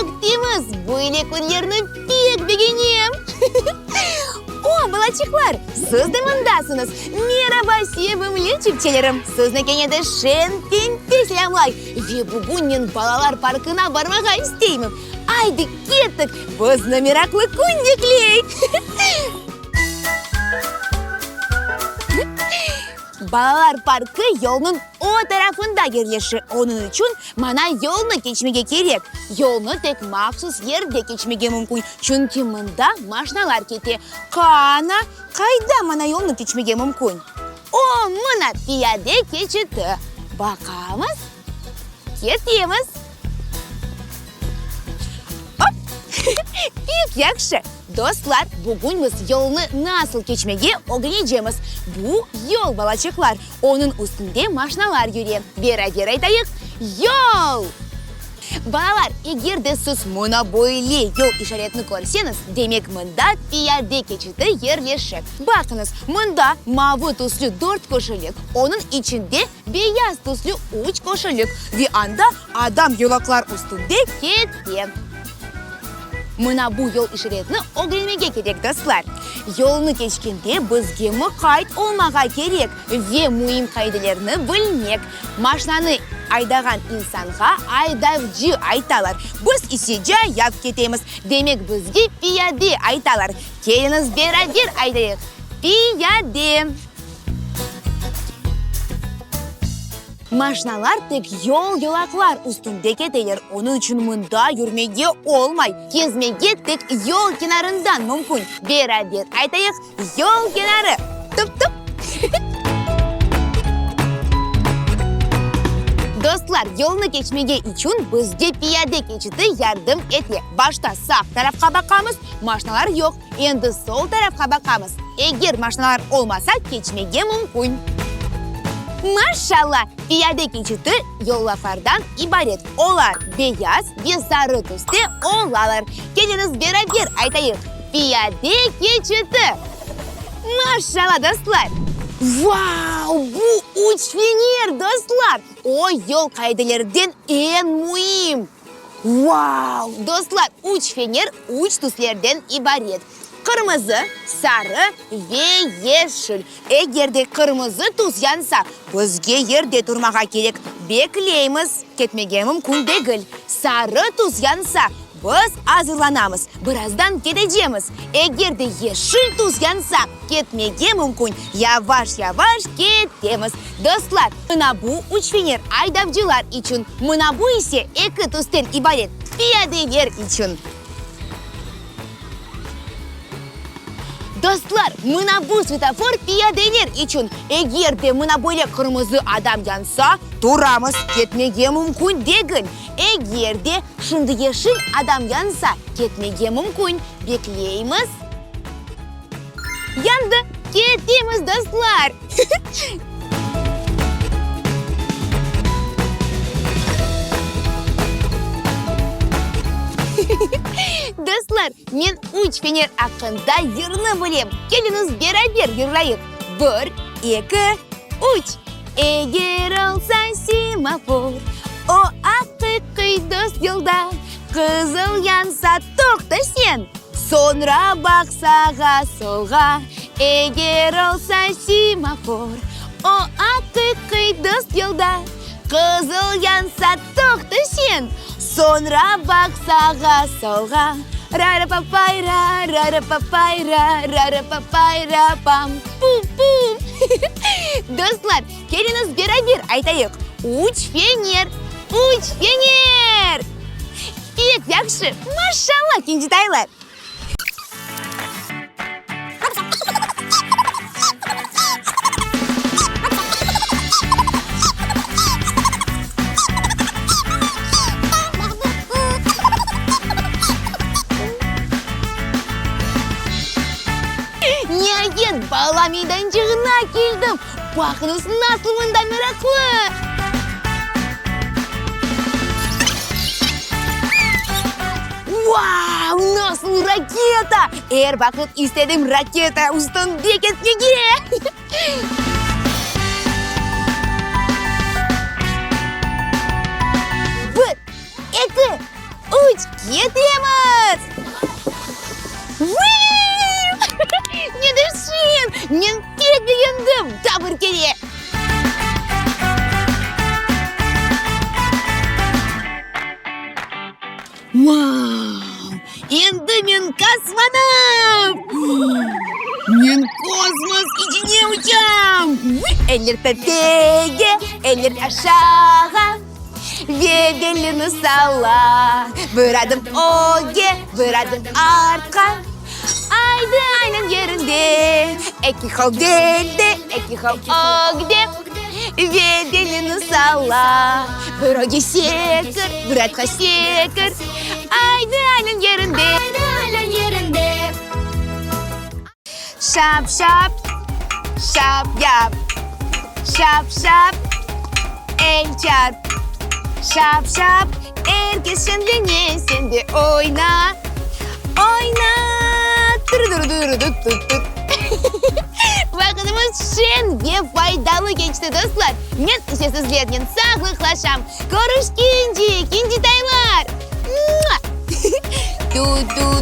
Pek temiz, böyle künlerni pek begenem! O, balaçıqlar, siz de mındasıñız! Meraba, sevimli çipçelerim! Sizni kene de şeñ tenpe selâmlay ve bugün men balalar parkına barmağa isteyim. Aydı, kettik, bizni meraqlı kün bekley! Balalar parkı yolnıñ o tarafında yerleşe, onıñ içün mana yolnı keçmege kerek. Yolnı tek mahsus yerde keçmege mümkün, çünki mında maşnalar kete. Qana, qayda mana yolnı keçmege mümkün? O, mına piyade keçiti. Baqamız, ketemiz. Op! Pek yahşı! Dostlar, bugün biz yolnı nasıl keçmege ögrenecemiz. Bu yol, balaçıqlar, onıñ üstünde maşnalar yüre. Beraber aytayıq, Yol! Balalar, eger de siz mına böyle yol işaretini körseñiz, demek mında piyade keçiti yerleşe. Baqıñız, mında mavı tüslü dört köşelik, onıñ içinde beyaz tüslü üç köşelik ve anda Adam yolaqlar üstünde kete. Mına bu yol işaretini ögrenmege kerek, dostlar. Yolnı keçkende bizge mıqayt olmağa kerek ve müim qaidelerni bilmek. Maşnanı aydağan insanğa aydavcı aytalar, biz ise cayav ketemiz, demek bizge piyade aytalar. Keliñiz beraber aydayıq, piyade! Maşnalar tek yol-yolaqlar üstünde keteler, onıñ içün mında yürmege olmay. Kezmege tek yol kenarından mümkün. Beraber aytayıq, yol kenarı! Tup-tup! Dostlar, yolnı keçmege içün bizge piyade keçiti yardım ete. Başta sağ tarafqa baqamız, maşnalar yoq. Endi sol tarafqa baqamız, eger maşnalar olmasa, keçmege mümkün. Maşşalla, piyade keçiti yolaqlardan ibaret, olar beyaz ve sarı tüste olalar. Keliñiz beraber aytayıq, piyade keçiti! Maşşalla, dostlar! Vau, bu üç fener, dostlar! O, yol qaidelerden eñ müim! Vau! Dostlar, üç fener üç tüslerden ibaret, qırmızı, sarı ve yeşil. Eger de qırmızı tüs yansa, bizge yerde turmağa kerek, bekleymiz, ketmege mümkün degil. Sarı tüs yansa, biz azırlanamız, birazdan ketecemiz. Eger de yeşil tüs yansa, ketmege mümkün, yavaş-yavaş ketemiz. Dostlar, mına bu üç fener aydavcılar içün, mına bu ise eki tüsten ibaret piyadeler içün. Dostlar, mına bu svetofor piyadeler içün. Eger de mına böyle qırmızı adam yansa, turamız, ketmege mümkün degil. Eger de şimdi yeşil adam yansa, ketmege mümkün, bekleymiz. Yandı! Ketemiz, dostlar! Dostlar, men üç fener aqqında yırnı bilem. Keliñiz, beraber yırlayıq! Bir, eki, üç! Eger olsa semafor, o aqiqiy dost yolda, Qızıl yansa, toqta sen, soñra baq sağğa, solğa. Eger olsa semafor, o aqiqiy dost yolda, Qızıl yansa, toqta sen, soñra baq sağğa, solğa. Ra-ra-pa-pay-ra, ra-ra-pa-pay-ra, ra-ra-pa-pay-ra-pam, pum-pum! Dostlar, keliñiz beraber aytayıq, Üç fener, üç fener! Pek yahşı, maşallah, kencitaylar! Niayet, bala meydançığına keldim! Baqıñız, nasıl mında meraqlı! Vau, nasıl raketa! Er vaqıt istedim raketa üstünde ketmege! Bir, eki, üç, kettik! Uçtım daa bir kere! Vau! Endi men kosmonavt! Men kosmos içine uçam! Eller töpege, eller aşağı ve belini salla. Bir adım ögge, bir adım artqa. Aydı, aylan yerinde, eki qol belde, eki qol ögde ve belini salla. Bir ögge sekir, bir artqa sekir. Aydı, aylan yerinde. Aydı, aylan yerinde. Şap-şap, şap yap, şap-şap, el çarp. Şap-şap, er kes şeñlene, sen de oyna, oyna. Tır-dır-dır-dıt-tıt-tıt. Vaqıtımız şeñ ve faydalı keçti, dostlar. Men ise sizlernen sağlıqlaşam. Körüşkence, kincitaylar! Mua! Tu-tu.